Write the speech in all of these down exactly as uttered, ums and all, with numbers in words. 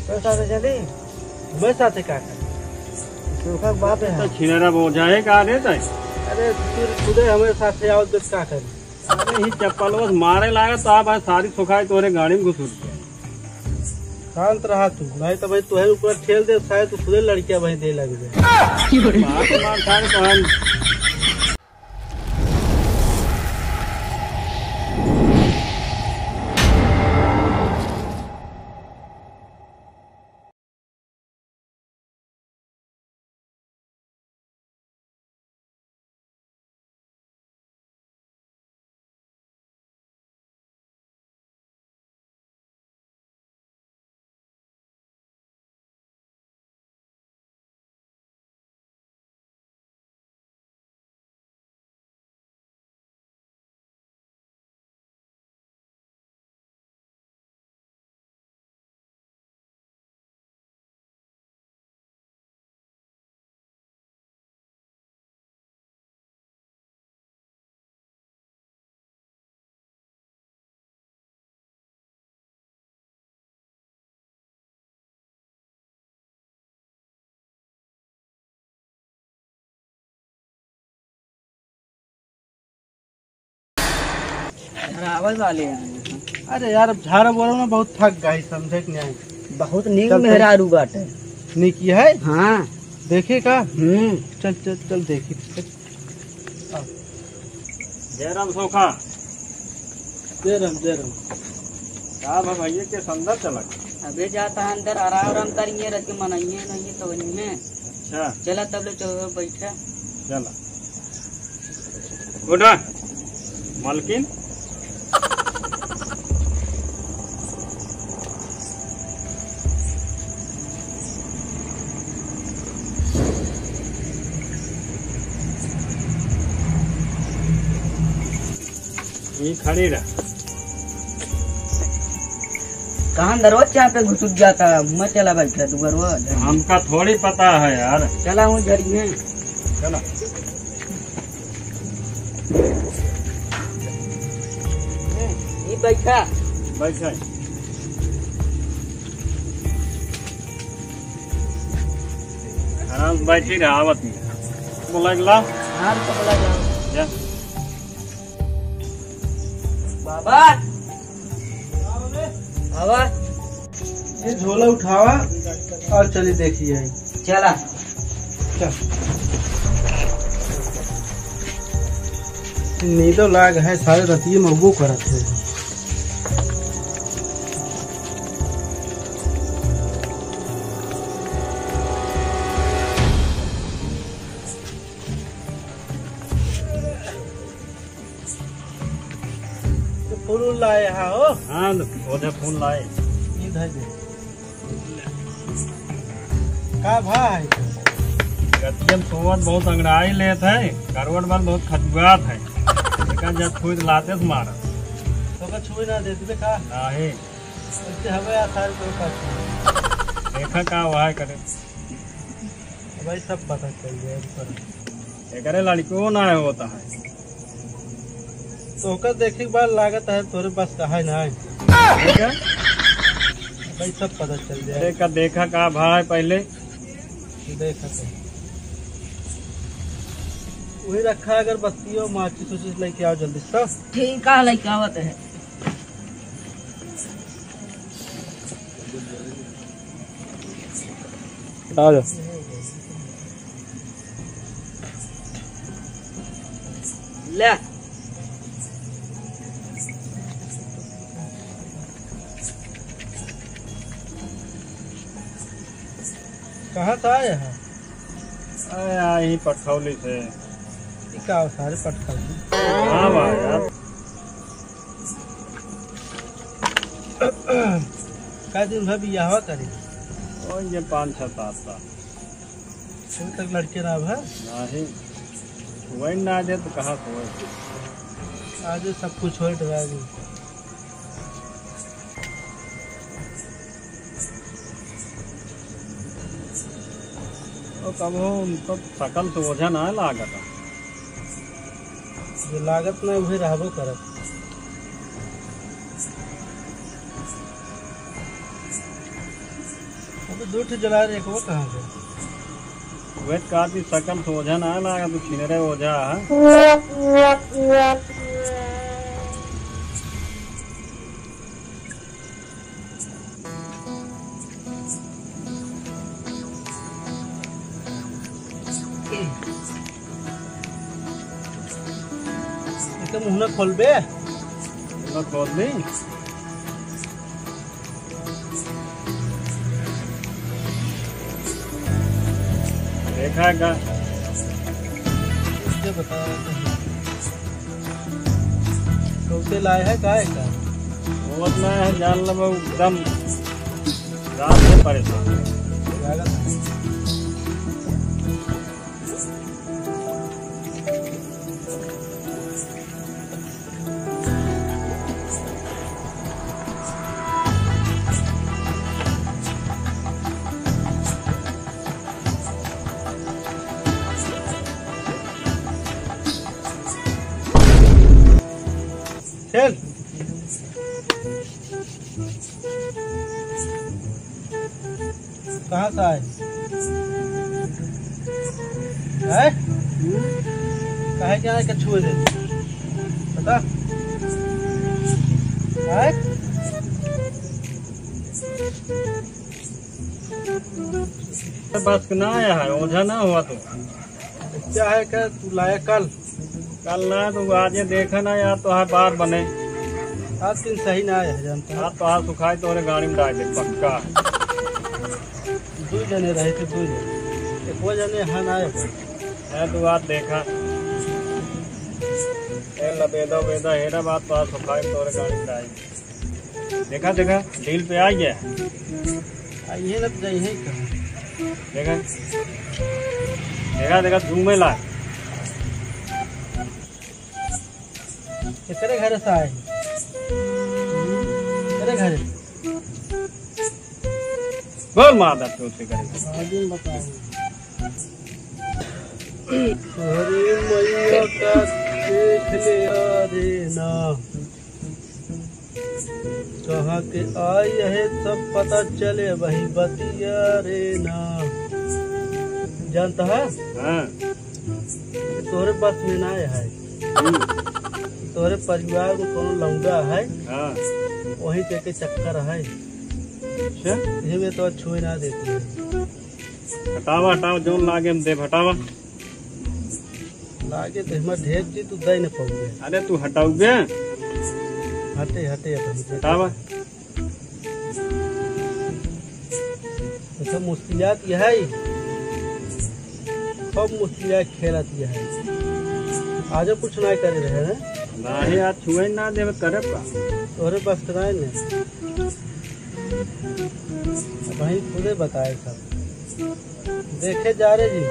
तो साथे चली? मैं साथे का करी? सोखा के बाप है। तो छिनरा बोझा है का रे तै? अरे, फिर खुदे हमारे साथे आओ तो का करी? अरे, ही चप्पल बस मारे लागे तो आप आज सारी सोखा तोरे गाड़ी में घुसुर के। शांत रहा तू, नहीं तो भाई तोहे ऊपर ठेल दे, शायद तू खुदे लड़कियां भाई दे लग जाए। मार तो मार खाए तो हम। यार, आवाज वाले हैं। अरे यार, अब झाड़ा बोरा में बहुत थक गई, समझे कि नहीं? बहुत नीक चल, चल। मेहरारू बाटे। नीक ही है? हाँ। देखे का? हम्म। चल, चल, चल, देखी। जय राम सोखा। जय राम, जय राम। का बा भैया के अंदर चला? अबे जाता है अंदर, आराम आराम करेंगे, रख के मनाइए नहीं तो वहीं में। अच्छा। चला तब ले चलो बैठा। चला। उठा। मालकिन। ये खड़ी रह। कहाँ दरवाज यहाँ पे घुसुक जाता है? मैं चला बैठा दुआरवा। हमका थोड़ी पता है यार। चला हूँ झड़ी में। चला। ये बैठा। बैठा। आराम से बैठी रहा, आवत नहीं। बोला गला। हाँ, तो बोला गला। जा। बाबा। बाबा। ये झोला उठावा और चली देखी आई। चला। चल। नींदो लाग है, सारे रतिये में वो करत है। तो फूल उल लाए हा हो? हाँ, तो पौधे फूल लाए। ये धर दे। का भा है? गतियन सोवत बहुत अंगड़ाई लेत है, करवट बल बहुत खजुआत है। एका जब खुद लाते से मारा। तो का छुए ना देत बे का? नाही। ऐसे हमें आसार कोई पास। देखा का हुआ है करे। भाई, सब पता चल जाए ऊपर। एकरे लड़कियों ना होता है। तो ओकर देखे के बाद लागत है तोरे बस का है ना। ठीक है? भाई, सब पता चल जाए। अरे, का देखा का भाई पहले? देखा तो। वही रखा अगरबत्ती और माचिस उचिस लेके आओ जल्दी से। ठीक है, लेके आवत है। आ जा। ले। कहाँ से आए हैं? अरे, यहाँ यहीं पटखौली से। ई का सारे पटखौली? हाँ भाई यार। का दिन भर बियाहवा करे? ओ, ये पाँच छः सात साल। अभी तक लड़के ना भा? नहीं। वही ना आ जाए तो कहाँ से होए? आज सब कुछ होए तो आज। ओ, तब हो, उनको शकल से ओझा ना लागत। जो लागत ना, उहे रहबो करत। दू ठे जला रहे, एक वो कहाँ से? वे काफी सकल सोझा ना लागा, तू छिनरे ओझा है। एकर मुँह ना खोलबे? मुँह खोल दी। देखा का? ये बता, कौसे लाए है, का है का? वो ना है, जान लो, वो एकदम रात से परेशान है। लागत है। चल। कहाँ से आए? हैं? काहे के आए के छुए दे? बता। हैं? बस के ना आया है, ओझा ना हुआ तो। क्या है क्या तू लाया कल? कल ना, तू आजे देखा ना यार, तोहार बार बने। आज दिन सही ना आया है, जानता है। आज तोहार सुखाई तोहरे गाड़ी में डाल दे, पक्का। दो जने रहे थे, दो जने। एक वो जने यहाँ ना आए। है तू आज देखा। ए लबेदा उबेदा हेरा, बात तोहार सुखाई तोहरे गाड़ी में डाल दे। देखा, देखा, डील पे आ गया। आ, ये ना तो यही कहाँ। देखा, देखा, देखा, झूमे ला। एकरे घरे से आए। एकरे घरे। बोल माता चोद के करे। आगे बताओ। अरे मैया का देख ले, अरे ना। कहाँ के आई है सब पता चले वही बतिया रे ना। जानता है? हाँ। तोहरे बस में ना है। हम्म। तोहरे परिवार में कोनो लौंडा है। हाँ। वही के, के चक्कर है। अच्छा। ये में तो छुए ना देती है। हटावा, हटावा, जौन लागे हम देब, हटावा। लागे तो हमार ढेर चीज तू दे न पाओगे। अरे तू हटाओगे? हटे, हटे, हटे। हटावा। अच्छा, मुस्कियात यह है, खूब मुस्कियात खेलत यह है। आजो कुछ ना करे रहे ना। नहीं, आज छुए ना देवे, करे का? तोरे बस कराए ने। भाई खुदे बताए सब। देखे जा रे जी,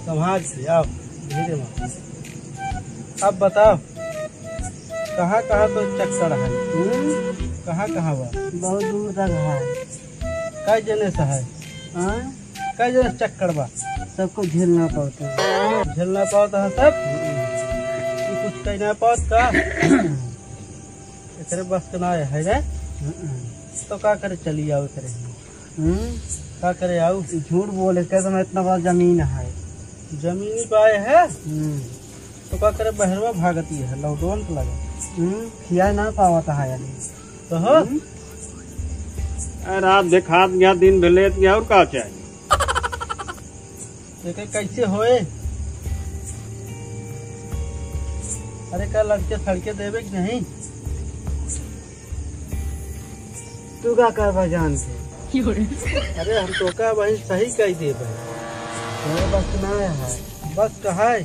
समाज के, आओ, धीरे मार। अब बताओ, कहाँ कहाँ तो चक्कर है? हम्म? कहाँ कहाँ बा? बहुत दूर तक है। कई जने से है? हाँ? कई जने से चक्कर बा? सबको झेलना पड़ता है। झेलना पड़ता है सब? हम्म। ये कुछ कहना पड़ता? एकरे बस के ना है रे। हम्म। तो का करे, चली आओ एकरे। हम्म? का करे आऊ? झूठ बोले, कह तो मैं इतना बड़ा जमीन है। जमीनी बाय है? हम्म। तो का करे, बहरवा भागती है, लॉकडाउन तो लगा। हम्म, खिया ना पावत है यानी। तो हो? हम्म? अरे रात देखात गया, दिन भले गया, और का चाहिए? देखे कैसे होए? अरे का लड़के सड़के देवे कि नहीं? तू का करबा जान के? अरे हम तो का वही सही कह देबे। तोरे बस ना है। बस का है?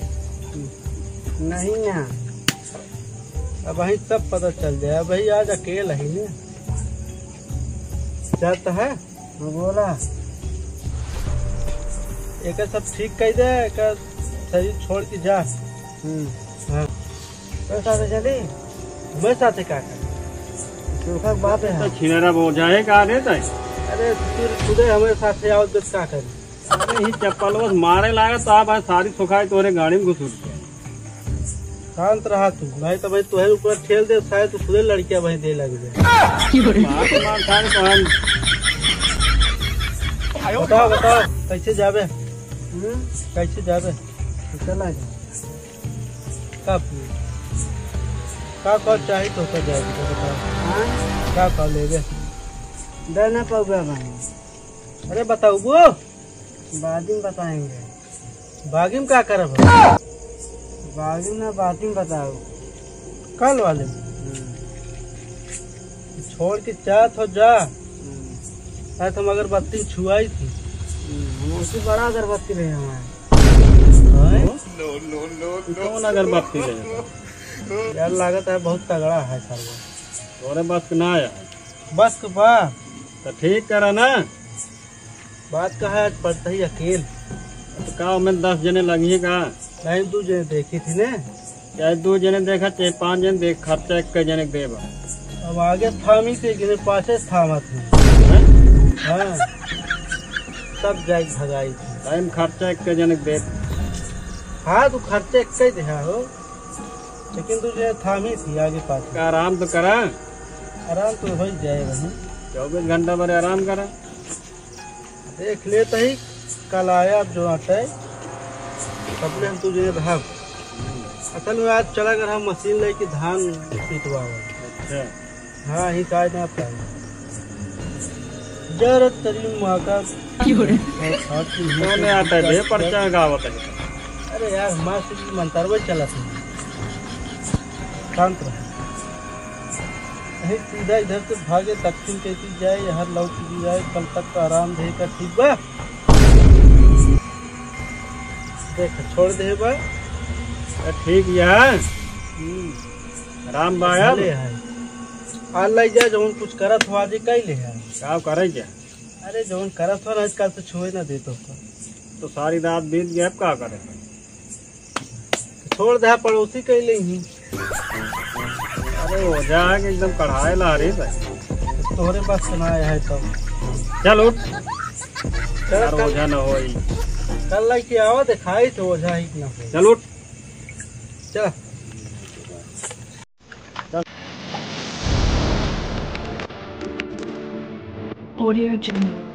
नहीं ना। अब वही सब पता चल जाए। अब वही आज अकेल ही ने। जाता है? हाँ, बोला। एकर सब ठीक कह दे, एकर शरीर छोड़ के जा। हम्म। हाँ। तो साथे चली? मैं साथे का करी? सुखक बात है। तो छिनरा बोझा है का रे तै? अरे, तू खुदे हमारे साथे आओ तो का करी? अरे, ही चप्पल बस मारे लागे तो आप आज सारी सुखाई तोरे गाड़ी में घुस उठते। शांत रहा तू, नहीं तो भाई तोहरे ऊपर ठेल दे, शायद तू खुदे लड़कियां भाई दे लग जाए। मार, मार, सारे तो हम बताओ, बताओ, कैसे जाबे? हम्म? कैसे जाबे? चला जा। कब? का, का चाही तो का जाए, तो बताओ। हाँ? का, का लेबे? दे ना पौवा भाई। अरे बताओ वो। बाद में बताएंगे। बागी में का करब हम? बागी में ना, बाती में बताओ। कल वाले में? हम्म। छोड़ के चाहत हो जा। हम्म। आज हम अगरबत्ती छुआई थी। हम्म, हम उससे बड़ा अगरबत्ती रहे हमारे। हैं? कौन अगरबत्ती रहे? यार, लागत है बहुत तगड़ा है साला। तोरे बस के ना आया। बस के बा। तो ठीक करा ना। बात का है, आज पड़ता ही अकेल। तो का, ओमें दस जने लगिहे का? नहीं, दू जने देखी थी ने। चाहे दू जने देखा, चाहे पाँच जने देख, खर्चा एक जने के देबा। अब आगे थामी के गिने, पाछे थामत नहीं। हैं? हाँ। सब जाई भगाई थी। टाइम खर्चा एक जने के देब। हाँ, तू खर्चा एक ही देहा हो, लेकिन तू जो थामी थी आगे पाछे। का आराम तो करा। आराम तो हो ही जाए भाई। चौबीस घंटा भर आराम करा। देख लेत ही, कल आया अब जो आटे, तब ले हम तुझे रहब। असल में आज चला कर हम मशीन लेके धान पीटवावे। अच्छा। हाँ, ही काय ना पाए। जरत तरी माँ का। कौन आता है बे, पर्चा गावत है? अरे यार, हमारे से मंतरवे चलत है। शांत रहो। नहीं, सीधा इधर से भागे, दक्षिण के चीज जाए, यहाँ लौट के जाए, कल तक का आराम दे का, ठीक बा? देख, छोड़ दे बा। ए, ठीक है। हम्म। आराम बा अब। भले है। आ ले जा, जौन कुछ करत हो, आज ही कई ले है। का करे क्या? अरे, जौन करत हो ना, आजकल तो छुए ना देत हो। तो सारी रात बीत गई, अब का करे? छोड़ दे, पड़ोसी कह ले ही। अरे ओझा है कि एकदम कढ़ाई ला रही है। तोहरे पास सुना है तो। चल उठ। चल यार, कल, ओझा ना होई। कल लेके आवा, दिखाई तो ओझा ही ना होई। चल उठ। चल। Audio Jungle।